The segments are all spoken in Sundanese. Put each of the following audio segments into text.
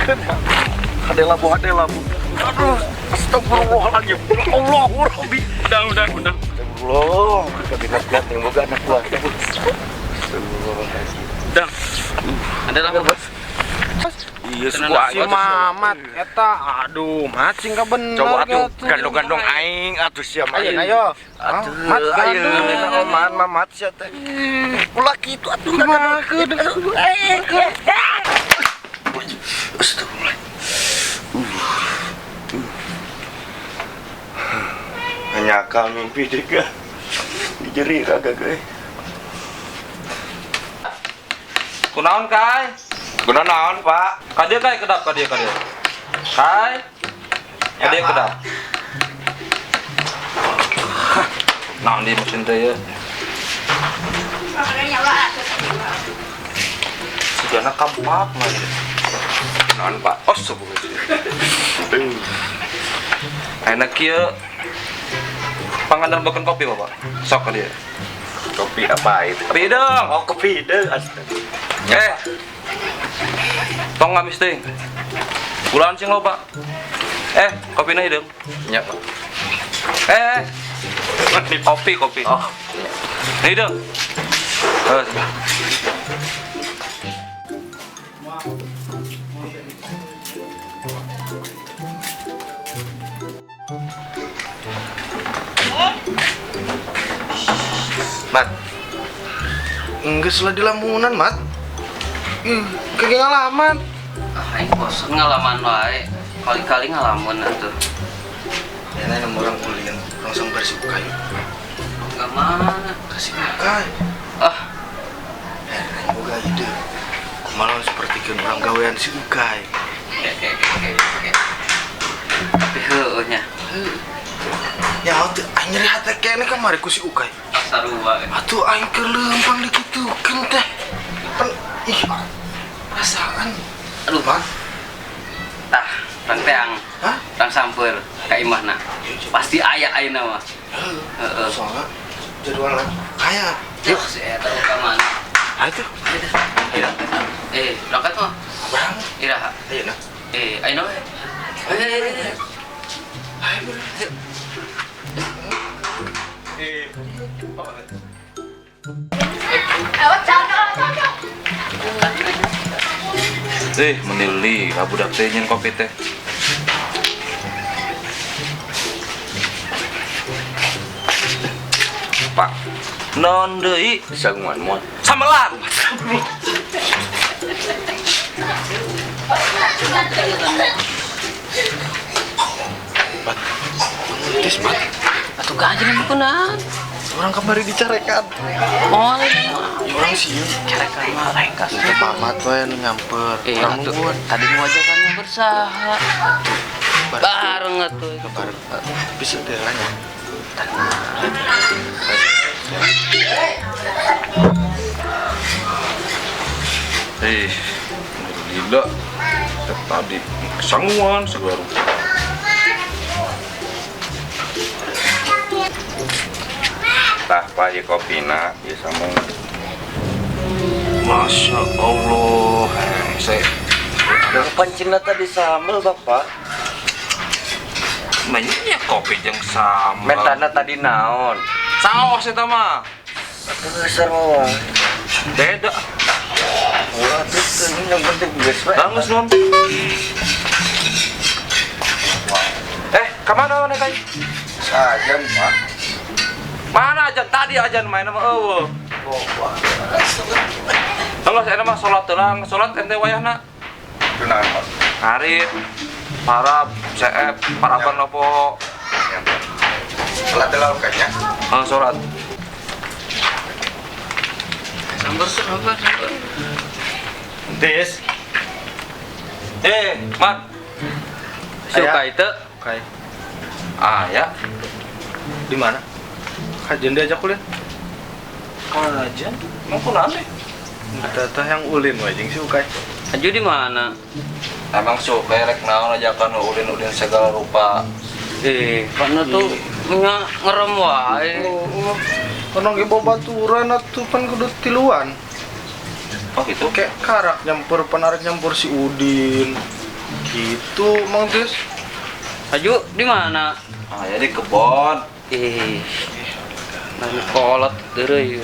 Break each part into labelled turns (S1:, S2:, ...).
S1: Keun. Hade labuh, hade labuh. Aduh, astagfirullahaladzim. Allahu Rabbi.
S2: Udah, udah, udah.
S1: Astagfirullah. Kabeh kuat yang boga anak kuat. Astagfirullahaladzim.
S2: Dang. Ada lah, Bos.
S1: Iya,
S2: Tenang,
S1: suku
S3: Si Mamat eta aduh mat sing ka bener.
S1: Coba atuh
S3: gitu.
S1: gandong-gandong aing atuh sia mah.
S3: Ayo ayo.
S1: Atuh,
S3: Mat
S1: ayo
S3: gandong.
S1: Man mamat sia teh. Ulah kitu atuh
S3: Kumaha keun.
S1: Astagfirullah. Hanya mimpi deh ga. Dijeri raga ge.
S2: Kunaon kai?
S1: Guna naon, Pak?
S2: Kadieu kai kedap kadieu kadieu. Kai. Kadieu kedap. Naon di mesin teh ya? Sigana kampak mah ieu.
S1: Naon, Pak?
S2: Oh, sebuah. Enak kieu. Pangandar makan kopi, Bapak. Sok ka dieu.
S1: Kopi apa itu?
S2: Kopi dong.
S1: Oh, kopi deh. Astaga.
S2: Eh. Tong ngamis teuing. Gulaan sing loba. Eh, kopina hideung.
S1: Nya, Pak.
S2: Eh. Kopi, kopi.
S1: Oh,
S2: Hideung. Eh,
S3: Mat. Enggeus lah di lamunan, Mat. Ih, kayak ngalaman.
S4: Ah, aing bosen ngalaman wae. Kali-kali ngalamun atuh.
S3: Ya nemu orang ulin, langsung bersih ukai.
S4: Enggak mana.
S3: Kasih ukai.
S4: Ah,
S3: Eh, aing boga ide. Kumaha seperti kan orang gawean si ukai.
S4: oke. Tapi heueuh nya.
S3: Ya atuh aing nyeri hate keneh kamari ku si ukai.
S4: Sarua.
S3: Atuh aing keur leumpang dikitukeun teh. Pan ih perasaan.
S4: Aduh,
S3: Mat.
S4: Tah, rang teang.
S3: Hah?
S4: Rang samper ka imahna. Pasti aya ayeuna mah.
S3: Heuh.
S4: Heeh.
S3: Soalnya jadwalnya kaya.
S4: Yuk, si eta ka mana?
S3: Ayo tuh.
S4: Eh, berangkat mah.
S3: Bang.
S4: Iraha.
S3: Ayo nah.
S4: Eh, ayeuna we. Eh,
S3: Ayo bro.
S2: Eh, menili lah budak teh nyen kopi teh.
S1: Pak.
S2: Non deui
S1: Sanguan moal.
S2: samelan.
S3: Mat. Tis, Mat.
S4: Atuh gaji mah kunaon?
S3: Orang kemarin dicarekan.
S4: Oh, ini mah.
S3: Ya orang sih.
S4: Carekan mah ringkas.
S3: Itu Mamat we nu nyamper.
S4: Eh,
S3: Orang
S4: atuh.
S3: nungguan.
S4: Tadi mau ajakannya bersaha. Bareng atuh.
S3: Bareng. Bisa delanya.
S2: Eh, gila. Tadi sanguan segala rupa.
S1: Tah, Pak, ieu kopina, ieu samung.
S2: Masya Allah, saya
S1: Pancingna tadi sambel, Bapak.
S2: banyak kopi jeung sambal.
S1: Mentana tadi naon?
S2: Saos eta mah.
S1: Besar mah.
S2: Beda.
S1: Ulah tuh yang penting geus we.
S2: Bagus non. Eh, kemana mana kai?
S1: Sajan, Pak.
S2: Mana ajan tadi ajan main sama eueuh. Tunggu saya mah salat heula, salat ente wayahna.
S1: Kunaon, Pak?
S2: Arif, parab, CF, paraban opo.
S1: Ya, Pak. Salat heula kayaknya.
S2: Ah, salat.
S4: Samper, samper, samper.
S1: Tis.
S2: Eh, Mat.
S4: Si Ukai teu.
S3: Ukai.
S2: Ah, ya.
S3: Di mana? Kajian diajak ulin.
S2: Kajian? Emang kunaon deh?
S3: Teteh yang ulin we jeung si Ukai.
S4: Aju di mana?
S2: Emang suka rek naon ajakan ulin-ulin segala rupa.
S4: Eh, mana tuh nya ngerem wae.
S3: Kono ge babaturan atuh pan kudu tiluan.
S2: Oh gitu.
S3: Kayak karak nyampur penarik nyampur si Udin. Gitu, Mang Tis.
S4: Aju di mana?
S2: Ah, ya di kebon.
S4: Ih. Nang kolot deureuy.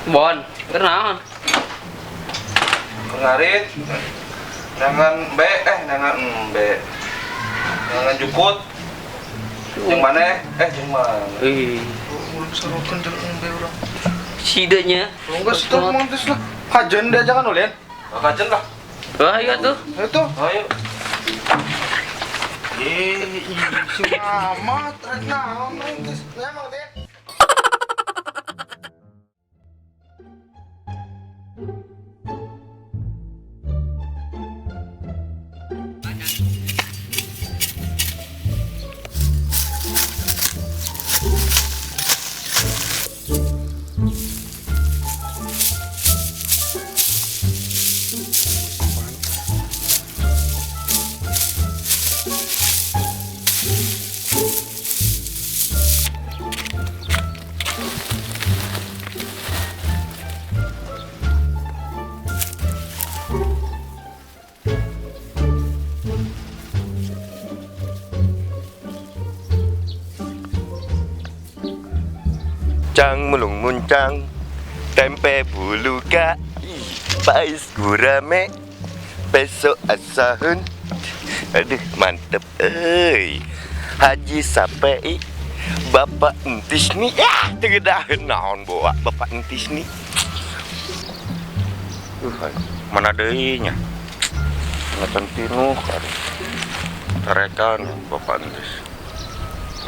S4: Bon, kenaon?
S2: Ngarit. Nangan B nangan B. Nangan jukut. Jeung mana? Jeung mana?
S4: Ih,
S3: Belum sarokan jeung embe urang.
S4: sidenya.
S3: Enggak sih, Mang Tis lah. Kajen diajakan ulin.
S2: Kajen lah.
S4: Wah, iya tuh.
S3: Ayo tuh.
S2: Ayo.
S3: Eh, si Mamat rek naon Mang Tis. Nya Mang Tis.
S5: Cang mulung muncang, tempe buluka, pais gurame, peso asahun. Aduh, mantep euy. Haji Sapei, Bapak Entis nih, ah, tegedaheun naon bawa Bapak Entis nih. Mana deui nya? Ngatan tinuh aduh. Tarekan Bapak Entis.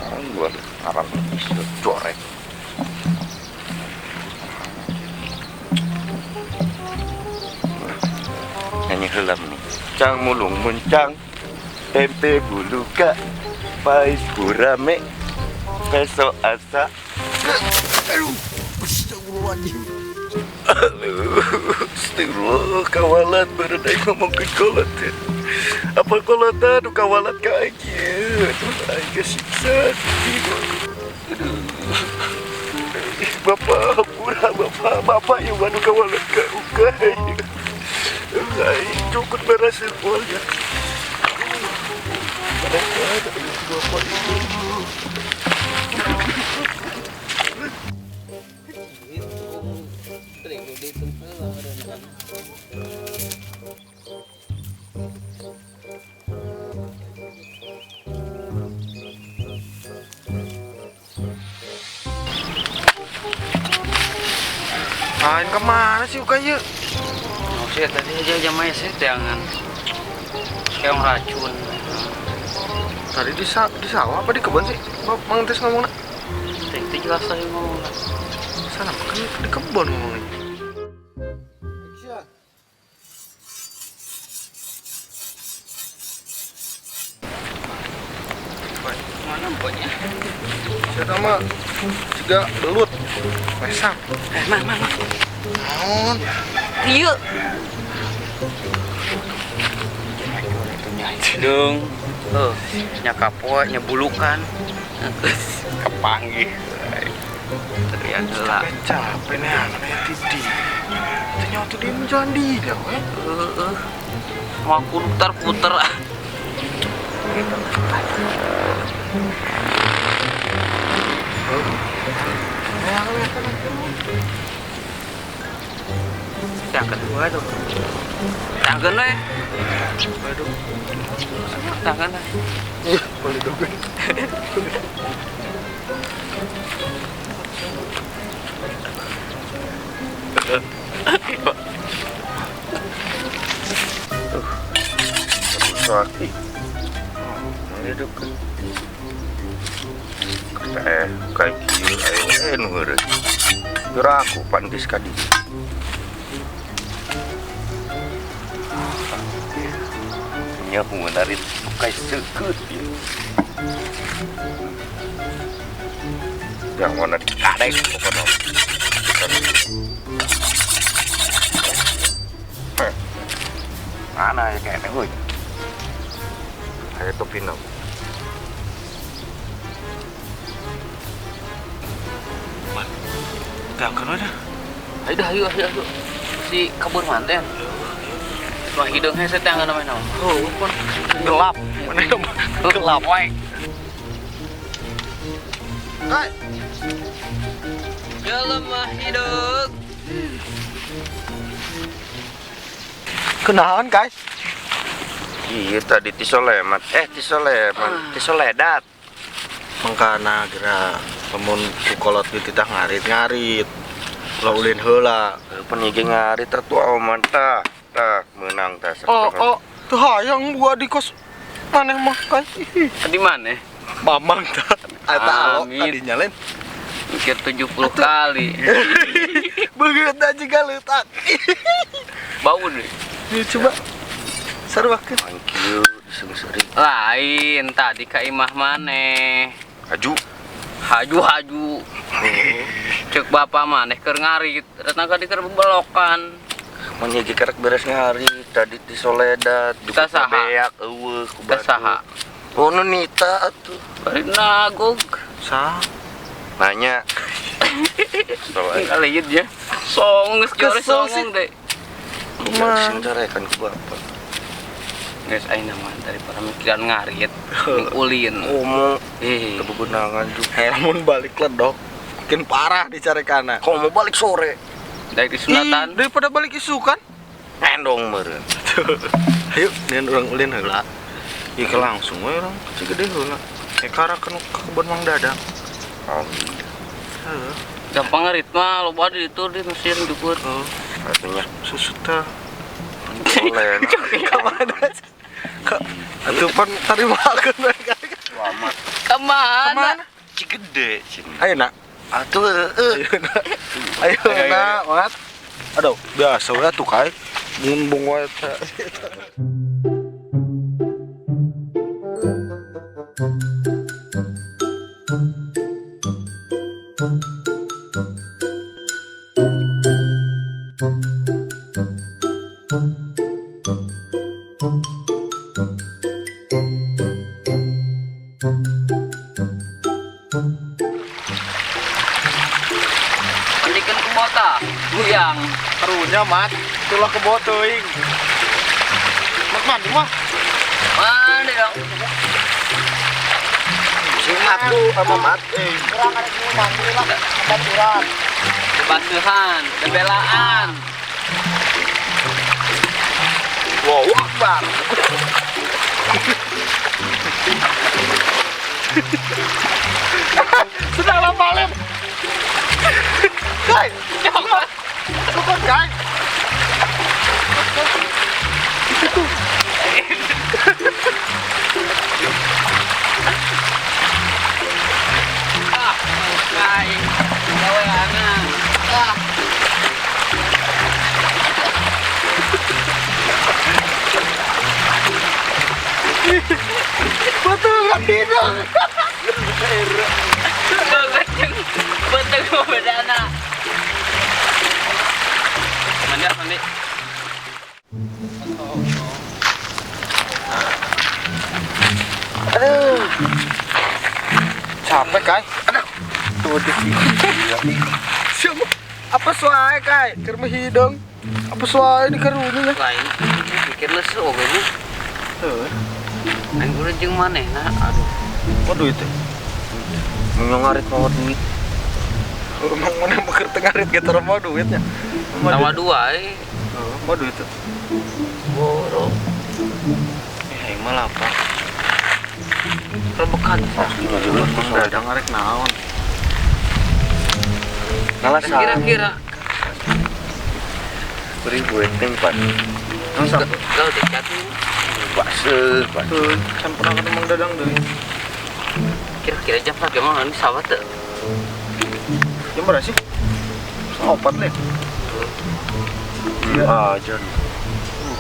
S5: Naon gua Arab Entis jorek. Nyanyi helam nih. Cang mulung muncang, tempe buluka, pais gurame, peso asa.
S3: Aduh, astagfirullahaladzim.
S5: Aduh, astagfirullah, kawalat baru naik ngomong ke kolot. Apa kolot aduh kawalat ka aing ieu. Aduh, aing kesiksa. Aduh. Bapak, hampura bapak, bapak yang baru kawalat ka ukai. Aing cukup berhasil bolnya. Mereka bapak itu.
S3: Main kemana sih Uka ieu?
S4: Oh, sih tadi aja jam aja sih jangan. Keong racun.
S3: Tadi di sawah apa di kebun sih? Mang Tis ngomongna.
S4: Itu jelas saya ngomong.
S3: Sana kan di kebun ngomongnya.
S4: Mana pokoknya?
S3: Saya mah juga belut. Mesam.
S4: Mang, mang, mang.
S3: Naon?
S4: Iya. Dung. Nya kapoe, nya bulukan. Kepanggih. Teriak heula.
S3: Capek nih anak tidi. Teu nyaho teh dia jalan di dia we.
S4: Heeh. Mau puter-puter. Yang kedua tuh. Tangan we.
S3: Waduh.
S4: Tangan we.
S3: Iya, boleh dong.
S5: Rusak. Ini deket. Kayak kieu ayo nu heureut. Geura aku pantis ka dieu. Nya pengenarit kai seukeut ieu. Yang mana dikadek pokona. Mana ya kayaknya euy. Kayak topi no.
S3: Gak kan udah.
S4: Ayo dah, ayo, ayo, ayo. Si kabur manten. Wah, hideung hese teh angeun mah naon.
S3: Oh, gelap. Mana gelap wae. Hai.
S4: Jelema hideung.
S3: Kunaon, guys?
S5: Iya tadi tisoleman. Tisoledat.
S3: Mangkana geura lamun ku kolot dititah ngarit-ngarit. Ulah ulin heula.
S5: Pan ieu ngarit atuh aman tah. Tah meunang tah.
S3: Oh, teu hayang gua di kos maneh mah kai.
S4: Di maneh?
S3: Mamang tah. Eta alo tadi nyalen.
S4: Mikir 70 kali.
S3: Beungeut aja galeutak.
S4: Bau deh.
S3: Ini coba. Sarwakeun.
S5: Thank you, diseung-seuring.
S4: Lain tadi ka imah maneh.
S5: Haju.
S4: Haju. Cek bapak maneh keur ngarit, datang ka dieu keur bebelokan.
S5: Mun ieu karek beres ngarit tadi di Soledad,
S4: Ka saha?
S5: Beak eueuh ku
S4: Ka saha?
S5: Oh, nu Nita atuh.
S4: Bari nagog.
S3: Sa
S5: nanya.
S4: Kali ieu dia. Song geus jore
S3: Kesel sih.
S4: songong deh.
S5: Kumaha sing carekan ku bapak.
S4: Geus aing mah daripada mikiran ngarit, mending ulin.
S5: Komo
S4: Eh,
S5: teu bebenangan juga.
S3: Lamun balik ledok makin parah dicarekana.
S5: Komo balik sore.
S4: daek di sunatan.
S3: Ih, daripada balik isukan.
S5: Ngendong meureun.
S3: Ayo, nian urang ulin heula. Ieu ke langsung we urang Cigede heula. Ekara ka kebon Mang Dadang.
S5: Amin.
S3: Heeh.
S4: Gampang ngarit mah loba di ditu di Mesir juput.
S3: Heeh.
S5: Atunya
S3: Susut teh.
S5: oleh.
S3: Ka mana? Ka atuh pan tarimakeun we.
S5: Selamat.
S4: Kemana?
S3: Kemana?
S5: Cigede cenah.
S3: Ayo nak.
S5: Atuh heueuh.
S3: Ayo nak. Ayo nak, mat. Aduh, biasa we atuh kai. Bumbung wae teh.
S4: Mandikan ke bota. Guyang.
S3: Karunya mat, itulah kebo teuing. Mat mandi mah.
S4: Mandi dong.
S5: Sing atuh sama mat.
S3: Urang arek mandi lah, baturan.
S4: Bebasuhan, bebelaan.
S3: Wow, akbar. Sudah lama lem. Kai,
S4: Coklat.
S3: cukup kai. Itu.
S4: Ah, kai. Gaweana. Ah.
S3: Betul kan hidung.
S4: Betul bedana. Mandi, mandi.
S3: Aduh. Capek kai. Aduh. Tuh di. Siapa? Apa suai kai? Keur mah hidung. Apa suai di karunya?
S4: Lain pikir lesu oge nya.
S3: Heuh.
S4: Aing urang jeung manehna, aduh.
S3: Mau duit teh?
S5: Mun ngarit mawa duit.
S3: Emang mana keur teu ngarit ge teu mau duitnya.
S4: Tawa dua euy.
S3: Heeh, mau duit teh.
S4: Boro.
S3: Eh, aing mah lapar.
S4: Rebekan.
S3: Mang Dadang arek naon?
S5: Ngalas
S4: Kira-kira
S5: beri buat tempat.
S4: Gaul dekat.
S5: Baseuh, baseuh.
S3: Tuh, can pernah ketemu Mang Dadang deui.
S4: Kira-kira jam berapa emang ini sawah tuh?
S3: Jam berapa sih? 4 leh.
S5: Iya aja.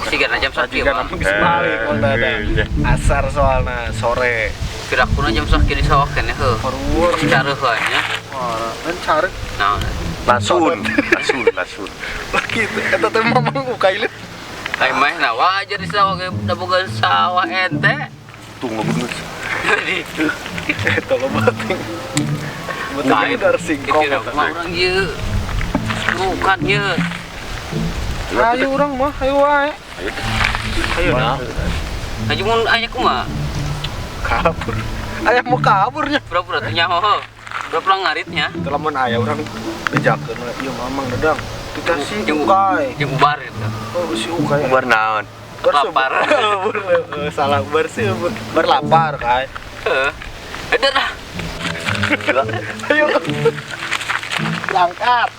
S4: Sigana jam 1
S3: Jika
S4: mah.
S3: geus balik Mang Dadang. Asar soalna sore.
S4: Kira-kira jam 1 di sawah keneh heuh.
S3: Parur.
S4: Careuh nya.
S3: Wah, kan cari
S4: Nah,
S5: Lasun, lasun, lasun.
S3: lagi itu. Eta teh mamang ukailit.
S4: Aing mah nah wajar di sawah ge da boga sawah ente.
S5: Tunggu bener.
S4: Jadi
S3: Eta lo bating. Betul dari singkong.
S4: Kira mah urang ieu. Bukan ieu.
S3: Ayo urang mah, ayo wae.
S5: Ayo.
S3: Ayo nah.
S4: Haji mun aya kumaha?
S3: Kabur. Aya mau kaburnya.
S4: Pura-pura teu nyaho heuh. Pura-pura ngaritnya.
S3: Teu lamun aya urang bejakeun we. Ieu mamang Dadang. Kita si Ukay.
S4: Jeung ubar gitu.
S3: Oh, si Ukay.
S5: Ubar naon?
S4: Lapar.
S3: Salah ubar sih, berlapar kai.
S4: Heeh. Ada dah.
S3: Ayo. Berangkat.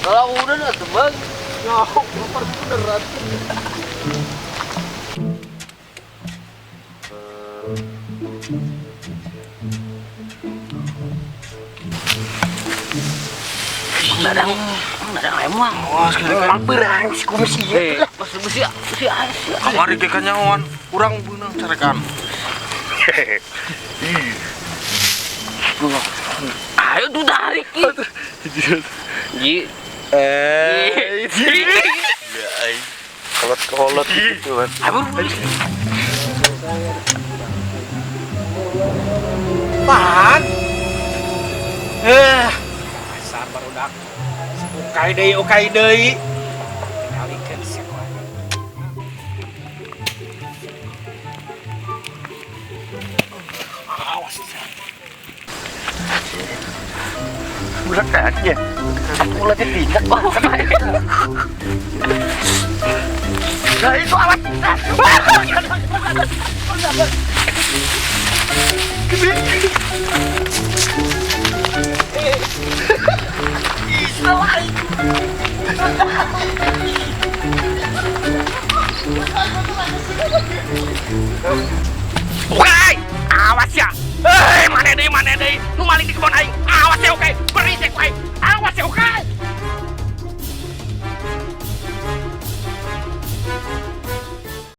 S4: Kalau udah dah tebang.
S3: Nyaho, lapar beneran.
S4: Dadang, Dadang emang.
S1: Wah, sekali emang perang si kumis ieu.
S4: Eh, pas besi besi besi.
S2: Kamari ge kanyahoan, urang beunang carekan.
S4: Ayo tuh tarik ki. Ji.
S5: Eh, ya aing. Kolot-kolot gitu kan.
S4: Ayo.
S6: Pan. Dasar barudak. Ukai deui, ukai deui. Tingalikeun sia ku aing. Awas sia.
S1: Budak kayaknya. Ulatnya tindak. Nah, itu alat.